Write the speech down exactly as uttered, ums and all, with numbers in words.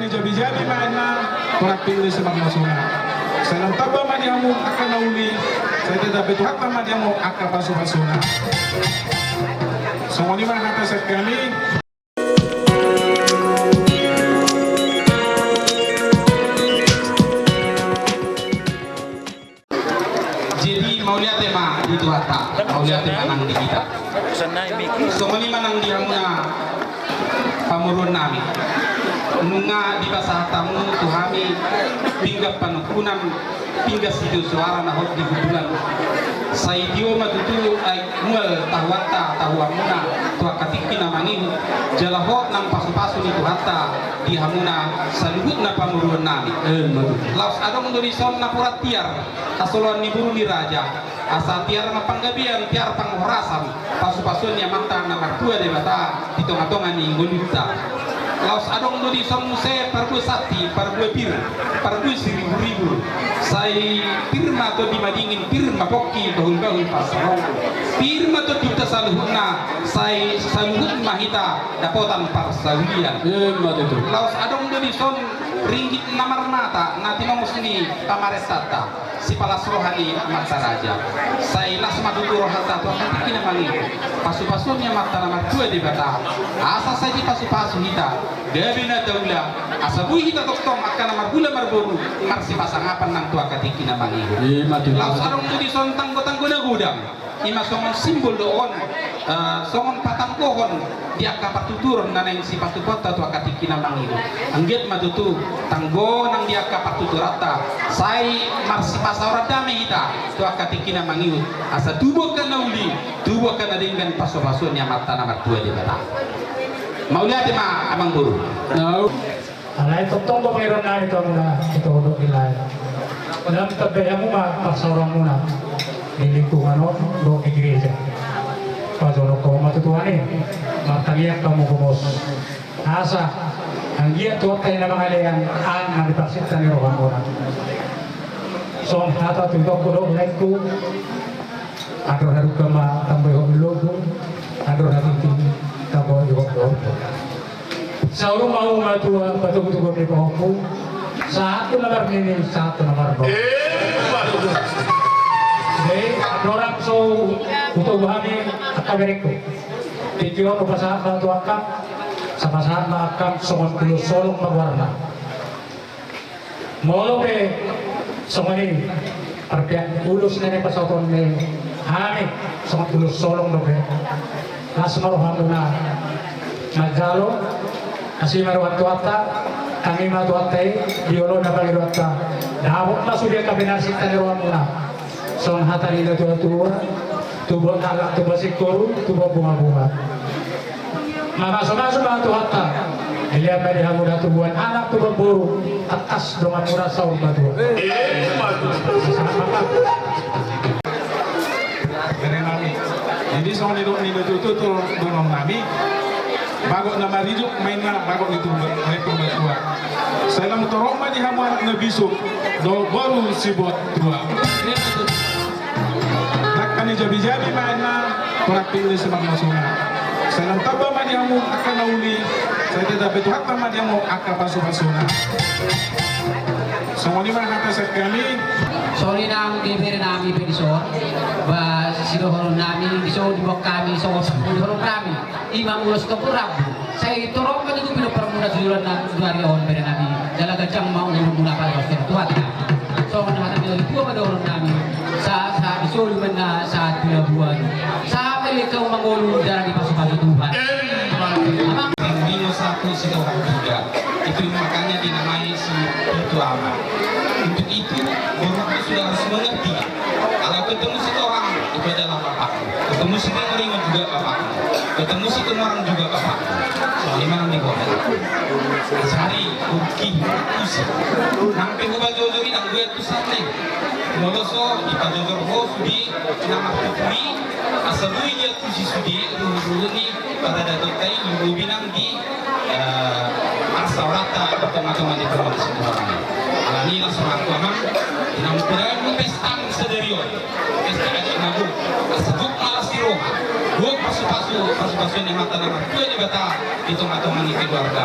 Jabi-jabi ma inna, torang pille simarlasona. Sai lam tamba ma di hamu angka na uli, sai tamba tu hata ma di hamu angka pasu-pasuna. Songon i ma hata sian hami. Jadi mauliate ma di Tuhanta, mauliate ma nang di hita. Songon i ma nang di hamuna pamoruon nami. Nunga dipasahat hamu tu hami pinggan panungkunan, pinggan sitio soara na hot di hundulan. Sai tio ma tutu, ai mual tahuanta, tahuamuna tu angka tingki na mangihut, jala hot nang pasu-pasu ni Tuhanta di hamuna saluhutna pamoruon nami. Laos adong do dison napuran tiar hasoloan ni boru ni raja, asa tiar na panggabean, tiar panghorasan, pasu-pasuon ni Amanta na martua Debata di tonga-tonga ni ngolunta. Laos adong do dison muse parbue santi, parbue pir, parbue siribur-ribur. Sai pir ma tondi madingin, pir ma pongki bahul-bahul pansalongan. Pir ma tondinta saluhutna, sai saluhut ma hita dapotan parsaulian. Laos adong do dison ringgit na marmata na tinongos ni pamarentanta, sipalas roha ni amanta raja. Sai las ma tutu rohanta tu angka tingki na mangihut, pasu-pasuon ni Amanta na martua Debata, asa sai dipasu-pasu hita, gabe na taula, asa boi hita tongtong angka na marhula marboru marsipasangapan nang tu angka tingki na mangihut. Laos adong do dison tanggo-tanggo na godang. Ima songon simbol do on, eh, songon patanggohon di angka partuturon na naeng sipatupaonta tu angka tingki na mangihut. Anggiat ma tutu tanggo nang di angka partuturanta, sai marsipasaoran dame hita tu angka tingki na mangihut, asa tubu angka na uli, tubu angka na denggan pasu-pasuon ni Amanta na martua Debata. Mauliate ma amang boru. Alai tongtong do pangidoan nami tu hamuna, ito do ilai. Lam tamba hamu ma parsaoranmuna di lingkungan on dohot di gereja. Pajonok hamu ma tu Tuhan i, martangiang hamu gomos. Asa anggiat Tuhanta i na mangalean angka na dipangsinta ni rohamuna. Songon hata tu itongku dohot laengku, andor halumpang ma tambai hot lombu, andor hatiti tambai hot lombu. Saur matua ma tua, patogu-togu ni pahompu, sahat tu na marnini, sahat tu na marnono. Jadi andorang so hutogu hami angka berengku, tingki on hupasahat ma tu angka, sai pasahat ma angka songon ulos solong ma goarna. Molo pe songon i parpeak ulos na nipasahaton ni hami, songon ulos solong dope. Las ma rohamuna manjalo, asi ma roha ni Tuhanta, tangi ma Tuhanta i, di olo na pangidoanta, dapot ma sude angka pinarsinta ni rohamuna. Songon hata ni natua-tua, tubuan halak tubuan singkoru, tubuan bunga-bunga. Mamasu-masu ma Tuhanta, dilehon ma di hamu na tubuan anak tubuan boru, tangkas donganmuna saur matua. Jadi songon nidok ni natuatua tu dongan nami, bagot na mariduk ma inna bagot ni Purba, ni Purbatua. Sai lam torop ma di hamu anak na bisuk dohot boru sibuat tua. Dangka ni jabi-jabi ma inna, torang pille simarlasona. Sai lam tamba ma di hamu angka na uli, sai tamba tu hata ma di hamu angka pasu-pasuna. Songon i ma hata sian hami. Songon i nang di bere nami pe dison, ba sidohonon nami dison, diboan hami songon sidohonon nami. Ima ulos topur rambu. Sai torop ma tutu pinomparmuna tu joloan na di ari on bere nami. Jala ganjang ma umurmuna, patupaon Tuhanta. Songon hata ni natua-tua ma dohonon nami. Sahat-sahat di solu ma inna sahat tu labuan. Sahat ma di lehon mangolu jala dipasu-pasu Tuhan. Amang. Ringo satu, Sitohang tiga. Itu makanya dinamai si Pitu Ama. Untuk itu, boruku sudah harus mengerti. Kalau ketemu Sitohang, itu adalah bapakku. Ketemu Siringo-ringo juga bapakku. Ketemu Situmorang juga bapakku. Songon i ma nang di kota. Sari, Uki, Usi. Nang pe hupajojori, nang hupatusi sande. Molo so dipajojor ho sude na martutur i, asa boi diantusi sude ruhut-ruhut ni paradatonta i, lumobi nang di eh, parsaoranta di tonga-tonga ni parsaoran. Alani i laos ma tu amang, naung pidaan ma pesta sadari on, pesta adat na gok, asa gok ma las ni roha, gok pasu-pasu, pasu-pasuon ni Amanta na martua Debata di tonga-tonga ni keluarga.